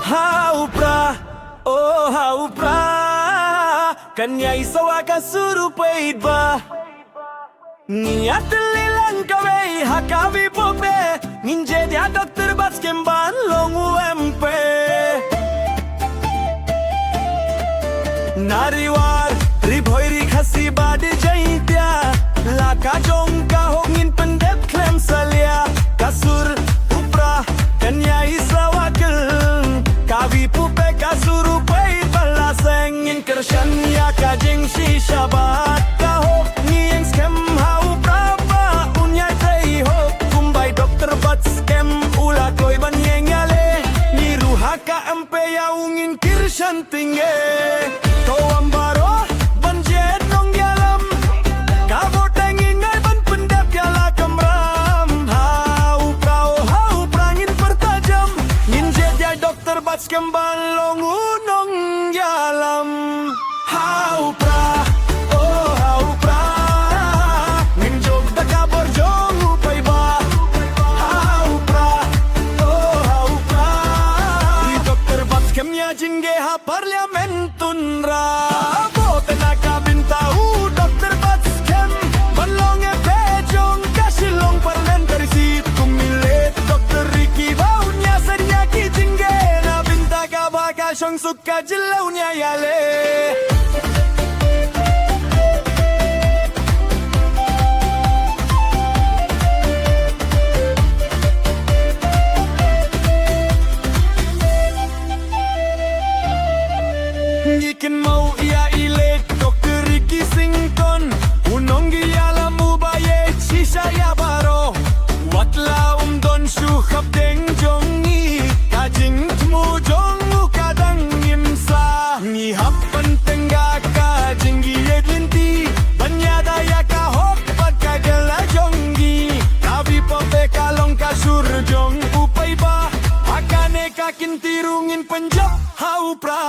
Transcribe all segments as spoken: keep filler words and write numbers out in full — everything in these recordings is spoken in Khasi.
Ha u pra, oh ha u pra, kan ïai sawa ka sur u paidbah. Ngin ïatylli lang kawei ha ka Ri Bhoi, ngin jied ïa Doktor Batskhem ban long u M P. Na Ri War, Ri Bhoi, Ri Khasi bad Jaintia, la ka jong ka hok ngin pyndep khlem salia. Ka sur u pra kan ïai sawa kylluid, ka Ri Bhoi ka sur u paidbah la seng. Ngin kyrshan ïa ka jingshisha bad ka hok, ngi ïeng skhem ha u pra ba un ïai trei hok. Kumba i Doktor Batskhem u la kloi ban ïeng ïaleh, ngi ruh ha ka M P ïa u ngin kyrshan tynge. To wan baroh ban jied nongïalam, ka vote ngin ai ban pyndep ïa la kamram. Ha u pra, oh ha u pra ngin pyrta jam, ngin jied ïa Doktor Batskhem ban long u nongïalam. Ha u pra, oh ha u pra, ngin jop da ka bor jong u paidbah. Ha u pra, oh ha u pra, i Doktor Batskhem ïa jingeh ha Parliament tynrai. Vote na ka bynta u Doktor Batskhem ban long M P jong ka Shillong Parliamentary Seat. Kum i late Doktor Ricky ba un ïasaiñ ïa ki jingeh na bynta kaba ka shongsuk ka jylla un ïai ïaleh. Ngi kynmaw ïa i late Doktor Ricky Syngkon, u nongïalam uba ïeit shisha ïa baroh. Wat la um don shuh hapdeng jong ngi, ka jingthmu jong u ka dang im sah. Ngi hap ban tynga ka jingïeit lynti ban ïada ïa ka hok bad ka jylla jong ngi. Ka Ri Bhoi ka long ka sur jong u paidbah, ha kane ka kynti ruh ngin pynjop ha u pra.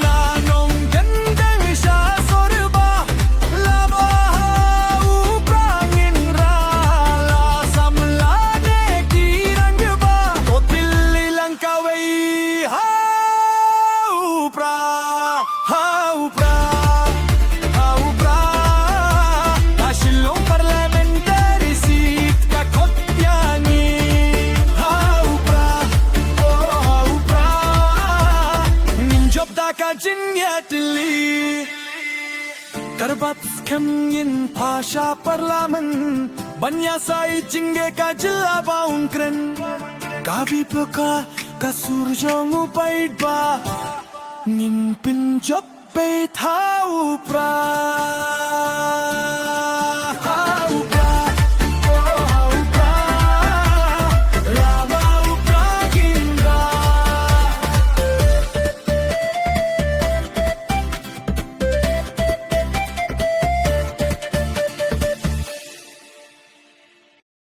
Na nongkyndeng sha sor bah, laba ha u pra ngin rah. La samla ne ki rangbah, to tylli lang kawei ha u pra. Ha u pra, ha u pra, ka Shillong Parliamentary Seat ka khot ïa ngi. Ha u pra, oh ha u pra, ngin jop da ka jingïatylli. Doktor Batskhem ngin phah sha Parliament ban ïasaiñ jingeh ka jylla ba un kren. Ka Ri Bhoi ka sur jong u paidbah, ngin pynjop beit ha u pra.